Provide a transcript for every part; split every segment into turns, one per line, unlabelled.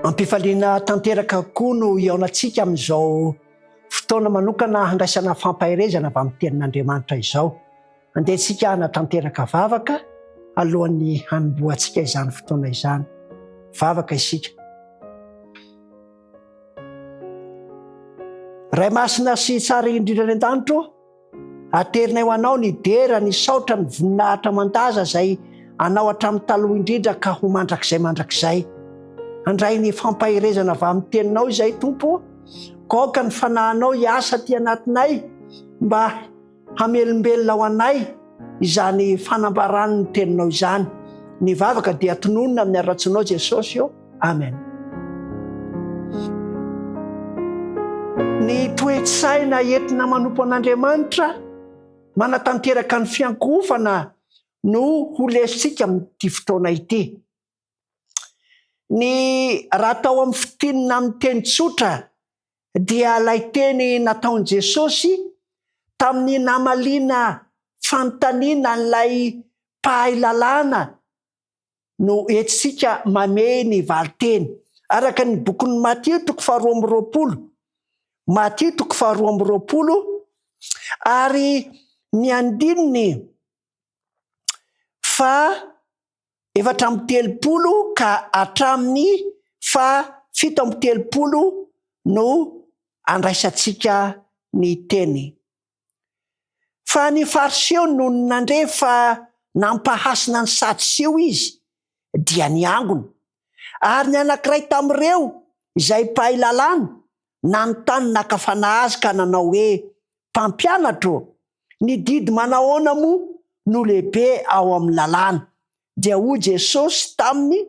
Am-pifaliana tanteraka koa no hihaonantsika amin'izao fotoana manokana handraisana fampaherezana avy amin'ny Tenin'Andriamanitra izao. Andeha isika hanatanteraka vavaka alohan'ny hanombohantsika izany fotoana izany. Vavaka isika. Ray masina sy tsara indrindra any an-danitra ô, aterinay ho anao ny dera, ny saotra, ny voninahitra aman-daza izay anao hatramin'ny taloha indrindra ka ho mandrakizay mandrakizay. Handray ny fampaherezana avy amin'ny teninao izay Tompo ô, ka aoka ny fanahinao hiasa aty anatinay mba Hamelombelona ho anay izany fanambaran ny teninao izany. Ny vavaka dia tononina amin'ny aratsinao Jesosy ô. Amen. Ny toe-tsaina entina manompo an'Andriamanitra manatanteraka ny fiankohofana no ho lesintsika amin'ity fotoana ity. Ny raha atao amin'ny fitinina amin'ny teny tsotra dia ilay teny nataon'i Jesosy tamin'ny namaliana fanontaniana an'ilay mpahay lalàna no entintsika mamehy ny valinteny. Araka ny bokin'i Matio toko faharoa amby 20, Matio toko faharoa amby 20 ary ny andininy faha 34 ka hatramin'ny faha 37 no andraisantsika ny teny. Fa ny Fariseo nony nandre fa nampahasina ny Sadoseo izy, dia niangona. Ary ny anankiray tamin'ireo izay mpahay lalàna nanontany naka fanahy azy ka nanao hoe, Mpampianatra ô, ny didy manahoana moa no lehibe ao amin'ny lalàna? Dia hoy Jesosy taminy,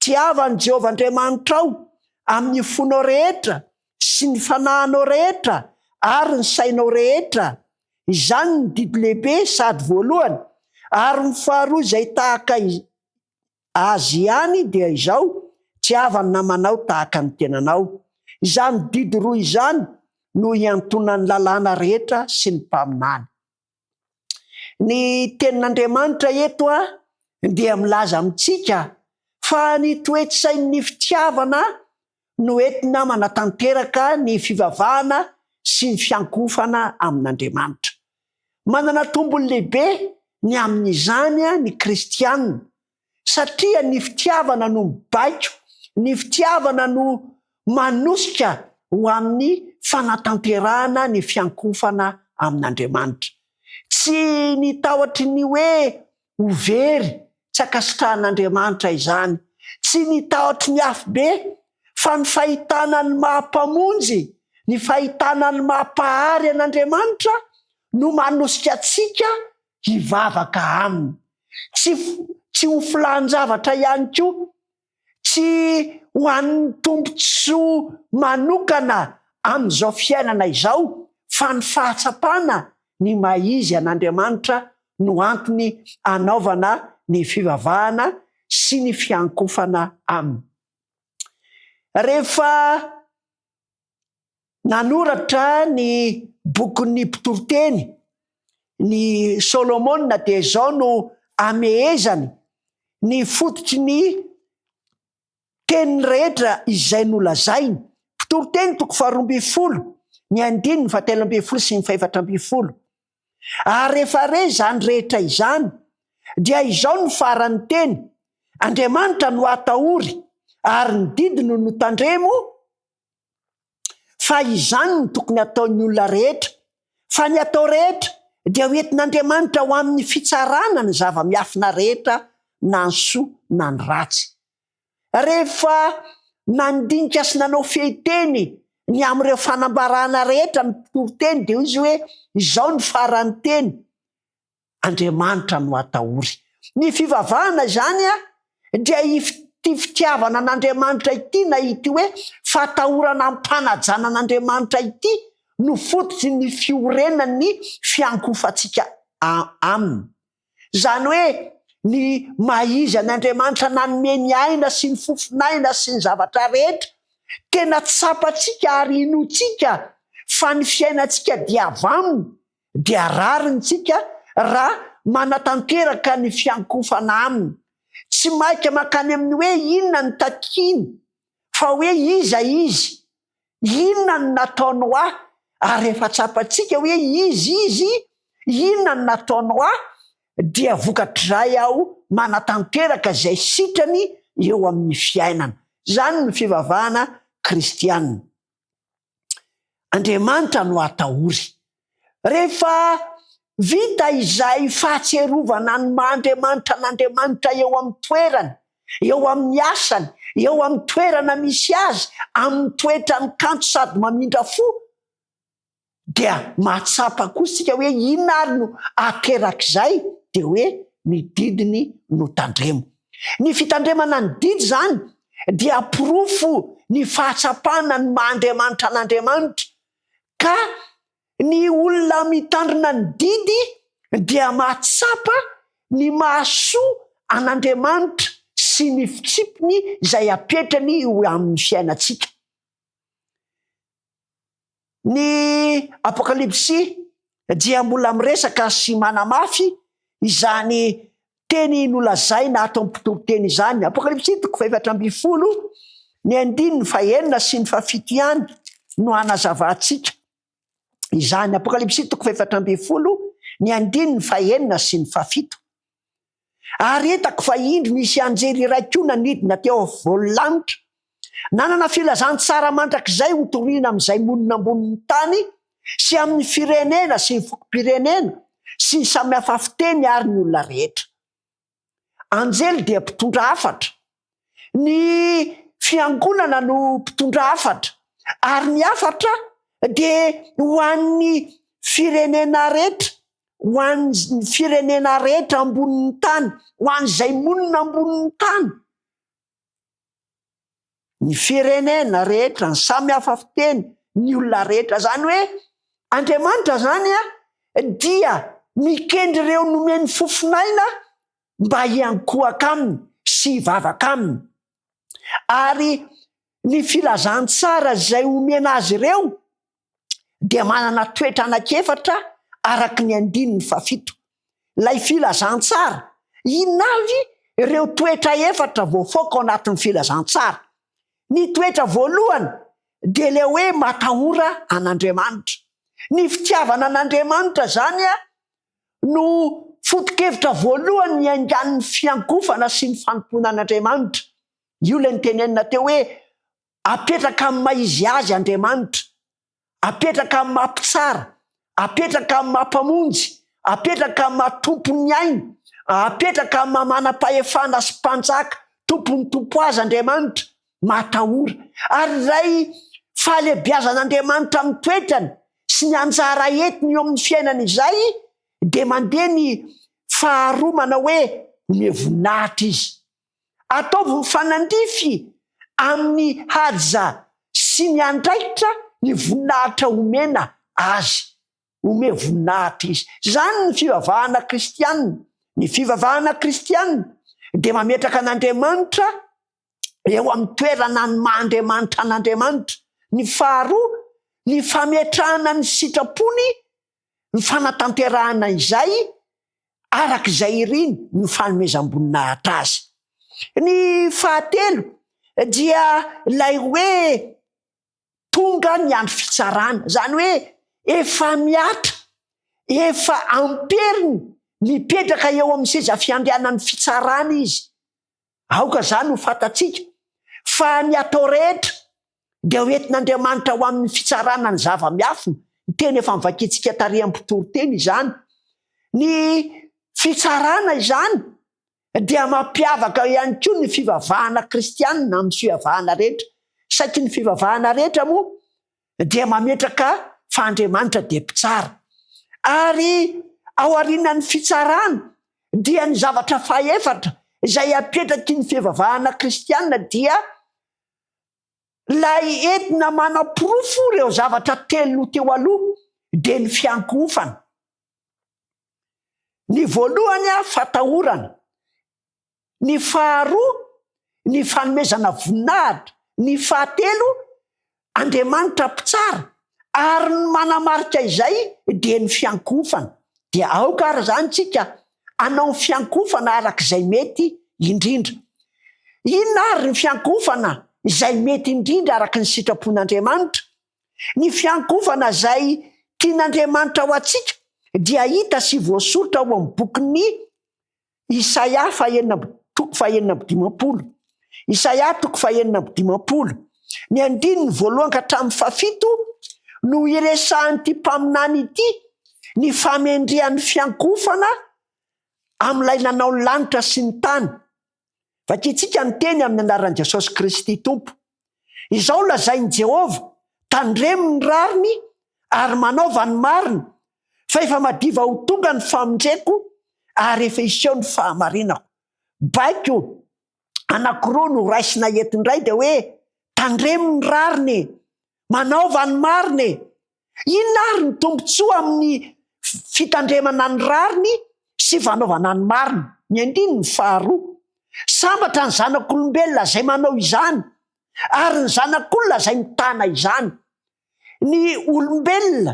Tiava an'i Jehovah Andriamanitrao amin'ny fonao rehetra sy ny fanahinao rehetra ary ny sainao rehetra. Izany no didy lehibe sady voalohany. Ary ny faharoa izay tahaka azy ihany dia izao, Tiava ny namanao tahaka ny tenanao. Izany didy roa izany no iantonan'ny lalàna rehetra sy ny mpaminany. Ny tenin'Andriamanitra eto dia milaza amintsika fa ny toe-tsain'ny fitiavana no entina manatanteraka ny fivavahana sy ny fiankohofana amin'Andriamanitra. Manana tombony lehibe ny amin'izany ny kristiana satria ny fitiavana no mibaiko, ny fitiavana no manosika ho amin'ny fanatanterahana ny fiankohofana amin'Andriamanitra. Tsy ny tahotry ny hoe ho very tsy ankasitrahan'Andriamanitra izany, tsy ny tahotry ny afobe, fa ny fahitana ny maha Mpamonjy, ny fahitana ny maha Mpahary an'Andriamanitra no manosika antsika hivavaka Aminy. Tsy tsy ho filàn-javatra ihany koa, tsy ho an'ny tombontsoa manokana amin'izao fiainana izao, fa ny fahatsapana ny maha izy an'Andriamanitra no antony anaovana ny fivavahana sy ny fiankofana Aminy. Rehefa nanoratra ny bokin'ny Mpitoriteny ny Solomona dia izao no amehezany ny fototry ny teniny rehetra izay nolazainy. Mpitoriteny toko faharoa 12, ny andininy fahatelo 12 sy ny fahefatra 14. Ary rehefa re izany rehetra izany, dia izao no faran'ny teny, Andriamanitra no atahory, ary ny didiny no notandremo, fa izany no tokony hataon'ny olona rehetra, fa ny atao rehetra dia ho entin'Andriamanitra ho amin'ny fitsarana ny zava-miafina rehetra na ny soa na ny ratsy. Rehefa nandinika sy nanao fehiteny ny amin'ireo fanambarana rehetra ny mpitoriteny dia hoy izy hoe izao ny faran'ny teny, Andriamanitra no atahory. Ny fivavahana izany dia ity fitiavana an'Andriamanitra ity na ity hoe fatahorana am-panajana an'Andriamanitra ity no fototry ny fiorenan'ny fiankohofantsika Aminy. Izany hoe ny maha izy an'Andriamanitra nanome ny aina sy ny fofon'aina sy ny zavatra rehetra, tena tsapantsika ary inoantsika fa ny fiainantsika dia avy Aminy, dia rariny tsika raha manatanteraka ny fiankofana aminy. Tsy maika mankany amin'ny hoe inona no takiany. fa hoe iza Izy, inona no nataony ho ahy, ary rehefa tsapantsika hoe iza Izy, inona no nataony ho ahy, dia vokatr'izay aho manatanteraka izay sitrany eo amin'ny fiainana. Izany no fivavahana kristiana. Andriamanitra no atahory. Rehefa vita izay fahatsiarovana ny maha Andriamanitra an'Andriamanitra eo amin'ny toerany, eo amin'ny asany, eo amin'ny toerana misy azy, amin'ny toetrany kanto sady mamindra fo, dia mahatsapa koa isika hoe inona ary no aterak'izay, dia hoe ny didiny no tandremo. Ny fitandremana ny didy izany dia porofo ny fahatsapana ny maha Andriamanitra an'Andriamanitra, ka ny olona mitandrina ny didy dia mahatsapa ny mahasoa an'Andriamanitra sy ny fitsipiny izay apetrany ho amin'ny fiainantsika. Ny Apokalypsy dia mbola miresaka sy manamafy izany teny nolazaina ato amin'ny mpitoriteny izany. Apokalypsy toko fahefatra ambin'ny folo, ny andininy fahenina sy ny fahafito ihany no hanazavantsika izany. Apokalypsy toko fahefatra ambin'ny folo, ny andininy fahenina sy ny fahafito. Ary hitako fa indro nisy anjely iray koa nanidina teo afovoan'ny lanitra, nanana filazantsara mandrakizay hotorina amin'izay monina ambonin'ny tany sy amin'ny firenena sy ny fokom-pirenena sy ny samy hafa fiteny ary ny olona rehetra. Anjely dia mpitondra hafatra. Ny fiangonana no mpitondra hafatra, ary ny hafatra dia ho an'ny firenena rehetra, ho an'ny firenena rehetra ambonin'ny tany, ho an'izay monina ambonin'ny tany. Ny firenena rehetra, ny samy hafa fiteny, ny olona rehetra. Izany hoe Andriamanitra izany dia mikendry ireo nomeny fofon'aina mba hiankohaka aminy sy hivavaka aminy. Ary ny filazantsara izay omena azy ireo dia manana toetra anankiefatra araka ny andininy fahafito. Ilay filazantsara, inona avy ireo toetra efatra voafaoka ao anatin'ny filazantsara? Ny toetra voalohany dia ilay hoe matahora an'Andriamanitra. Ny fitiavana an'Andriamanitra izany no foto-kevitra voalohany niaingan'ny fiankofana sy ny fanompoana an'Andriamanitra. Io ilay notenenina teo hoe Apetraka amin'ny maha izy azy Andriamanitra, apetraka amin'ny maha mpitsara, apetraka amin'ny maha mpamonjy, apetraka amin'ny maha tompon'ny aina, apetraka amin'ny maha manam-pahefana sy mpanjaka, tompon'ny tompo azy Andriamanitra, matahora. Ary ilay fahalehibiazan'Andriamanitra amin'ny toetrany sy ny anjara entiny eo amin'ny fiainana izay dia mandeha ny faharoa manao hoe omeo voninahitra izy. Ataovy mifanandrify amin'ny haja sy ny andraikitra ny voninahitra omena azy. Omeo voninahitra izy. Izany ny fivavahana kristianina. Ny fivavahana kristianina dia mametraka an'Andriamanitra eo amin'ny toerana ny maha Andriamanitra an'Andriamanitra. Ny faharoa, ny fametrahana ny sitrapony, ny fanatanterahana izay araka izay iriny ny fanomezam-boninahitra azy. Ny fahatelo dia ilay hoe tonga ny andro fitsarana, izany hoe efa mihatra, efa amperiny mipetraka eo amin'ny seza fiandrianan'ny fitsarana izy. Aoka izany ho fantatsika fa ny atao rehetra dia ho entin'Andriamanitra ho amin'ny fitsarana ny zava-miafina, ny teny efa novakintsika tary amin'ny mpitoriteny izany. Ny fitsarana izany dia mampiavaka ihany koa ny fivavahana kristianina amin'ny fivavahana rehetra. Saiky ny fivavahana rehetra moa dia mametraka fa Andriamanitra dia mpitsara. Ary ao aorianan'ny fitsarana dia ny zavatra fahefatra izay apetraky ny fivavahana kristiana dia ilay entina manaporofo ireo zavatra telo teo aloha dia ny fiankohofana. Ny voalohany fatahorana, ny faharoa ny fanomezana voninahitra, ny fahatelo Andriamanitra mpitsara, ary ny manamarika izay dia ny fiankohofana. Dia aoka ary izany tsika hanao ny fiankohofana araka izay mety indrindra. Inona ary ny fiankohofana? izay mety indrindra araka ny sitrapon'Andriamanitra? Ny fiankohofana izay tian'Andriamanitra ho antsika dia hita sy voasoritra ao amin'ny bokin'ny Isaia fahenina amby toko fahenina amby dimampolo. Isaia toko fahenina amby dimampolo. Ny andininy voalohany ka hatramin'ny fahafito no iresahan'ity mpaminany ity ny famendrehan'ny fiankohofana amin'ilay nanao ny lanitra sy ny tany. Vakintsika ny teny amin'ny anaran'i Jesosy Kristy Tompo. Izao lazain'i Jehovah, Tandremo ny rariny ary manaova ny marina, fa efa madiva ho tonga ny famonjeko ary efa hiseho ny fahamarinako. Baiko anankiroa no raisina eto indray dia hoe tandremo ny rariny e, manaova ny marina e. Inona ary ny tombontsoa amin'ny fitandremana ny rariny sy fanaovana ny marina? Ny andininy faharoa. Sambatra ny zanak'olombelona izay manao izany ary ny zanak'olona izay mitana izany. Ny olombelona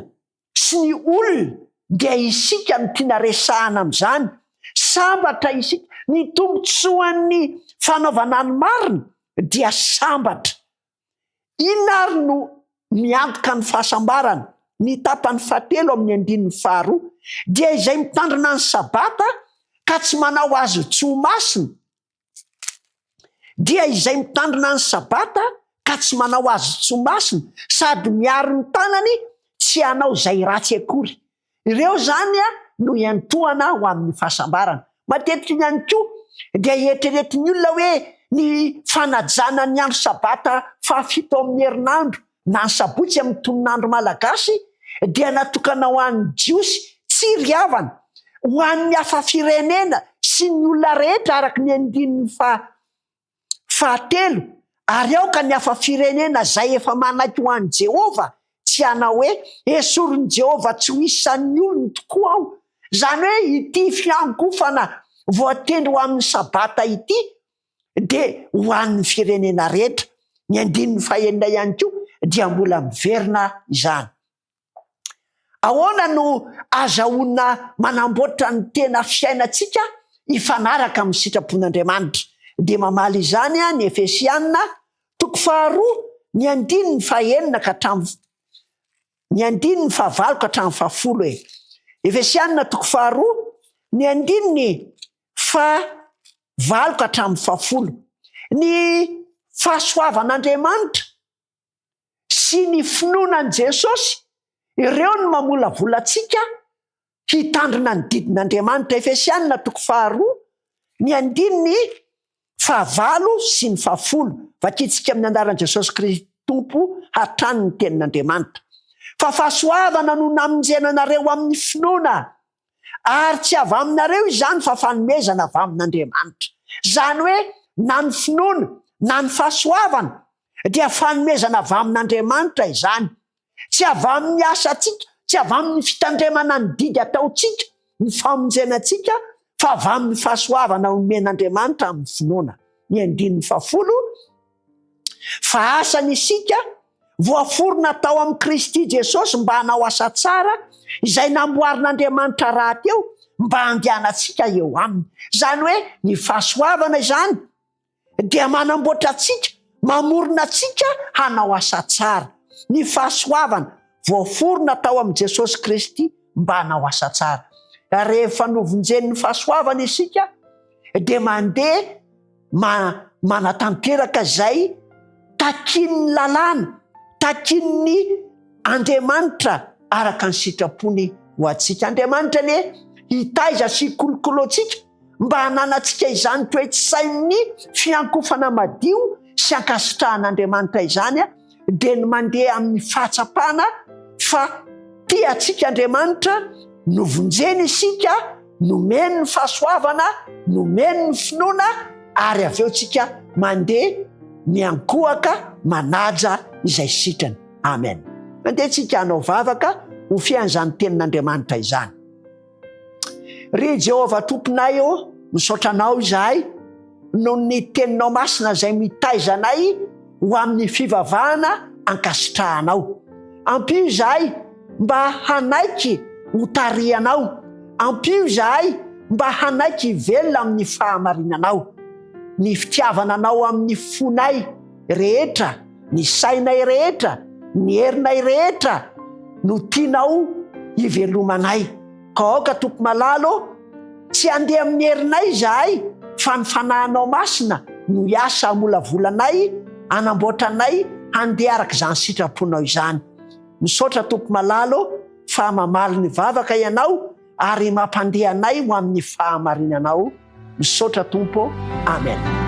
sy ny olona dia isika no tiana resahana amin'izany. Sambatra isika. Ny tombontsoan'ny fanaovana ny marina dia sambatra. Inona ary no miantoka ny fahasambarana? Ny tapany fahatelo amin'ny andininy faharoa dia izay mitandrina ny Sabata ka tsy manao azy tsy ho masina, dia izay mitandrina ny Sabata ka tsy manao azy tsy ho masina sady miaro ny tanany tsy hanao izay ratsy akory. Ireo izany no iantohana ho amin'ny fahasambarana. Matetika ihany koa dia eritreretin'ny olona hoe ny fanajana ny andro sabata fahafito amin'ny herinandro na ny sabotsy amin'ny tononandro malagasy dia natokana ho an'ny Jiosy. Tsia ry havana, ho an'ny hafa firenena sy ny olona rehetra araka ny andininy faha Fahatelo, ary aoka ny hafa firenena izay efa manaiky ho an'i Jehovah tsy hanao hoe, 'Esorin'i Jehovah tsy ho isan'ny olony tokoa aho. Izany hoe ity fiankofana voatendry ho amin'ny Sabata ity dia ho an'ny firenena rehetra. Ny andininy fahenina ihany koa dia mbola miverina izany. Ahoana no azahoana manamboatra ny tena fiainantsika hifanaraka amin'ny sitrapon'Andriamanitra? Dia mamaly izany ny Efesiana toko faharoa ny andininy fahenina ka hatramin'ny ny andininy fahavalo ka hatramin'ny fahafolo e. Efesiana toko faharoa ny andininy fahavalo ka hatramin'ny fahafolo. Ny fahasoavan'Andriamanitra sy ny finoana an'i Jesosy, ireo no mamolavola antsika hitandrina ny didin'Andriamanitra. Efesianina toko faharoa, ny andininy fahavalo sy ny fahafolo. Vakintsika amin'ny anaran'i Jesosy Kristy Tompo hatrany ny tenin'Andriamanitra. Fa fahasoavana no namonjena anareo amin'ny finoana, ary tsy avy aminareo izany fa fanomezana avy amin'Andriamanitra. Izany hoe na ny finoana na ny fahasoavana dia fanomezana avy amin'Andriamanitra izany. Tsy avy amin'ny asantsika, tsy avy amin'ny fitandremana ny didy ataontsika ny famonjena antsika fa avy amin'ny fahasoavana omen'Andriamanitra amin'ny finoana. Ny andininy fahafolo, Fa asany isika, voaforona tao amin'i Kristy Jesosy mba hanao asa tsara, izay namboarin'Andriamanitra rahateo mba handehanantsika eo aminy. Izany hoe ny fahasoavana izany dia manamboatra antsika, mamorona antsika hanao asa tsara. Ny fahasoavana voaforona tao amin'i Jesosy Kristy mba hanao asa tsara. Rehefa novonjen'ny fahasoavana isika dia mandeha manatanteraka izay takian'ny lalàna, takian'ny Andriamanitra araka ny sitrapony ho antsika. Andriamanitra anie hitaiza sy hikolokolo antsika mba hananantsika izany toe-tsain'ny fiankofana madio sy ankasitrahan'Andriamanitra izany dia ny mandeha amin'ny fahatsapana fa tia antsika Andriamanitra, novonjeny isika, nomeny ny fahasoavana, nomeny ny finoana ary avy eo tsika mandeha miankohaka manaja izay sitrany. Amen. Andeha tsika hanao vavaka ho fiain'izany tenin'Andriamanitra izany. Ry Jehovah Tomponay ô, misaotra Anao izahay noho ny Teninao masina izay mitaiza anay ho amin'ny fivavahana ankasitrahanao. Ampio izahay mba hanaiky ho tarihanao. Ampio izahay mba hanaiky hivelona amin'ny fahamarinanao. Ny fitiavana Anao amin'ny fonay. rehetra, ny sainay rehetra, ny herinay rehetra no tianao hivelomanay. Ka aoka Tompo malala ô, tsy handeha amin'ny herinay izahay fa ny Fanahinao Masina no hiasa hamolavola anay, hanamboatra anay handeha araka izany sitraponao izany. Misaotra Tompo malala ô fa mamaly ny vavaka Ianao ary mampandeha anay ho amin'ny fahamarinanao. Misaotra Tompo. Amen.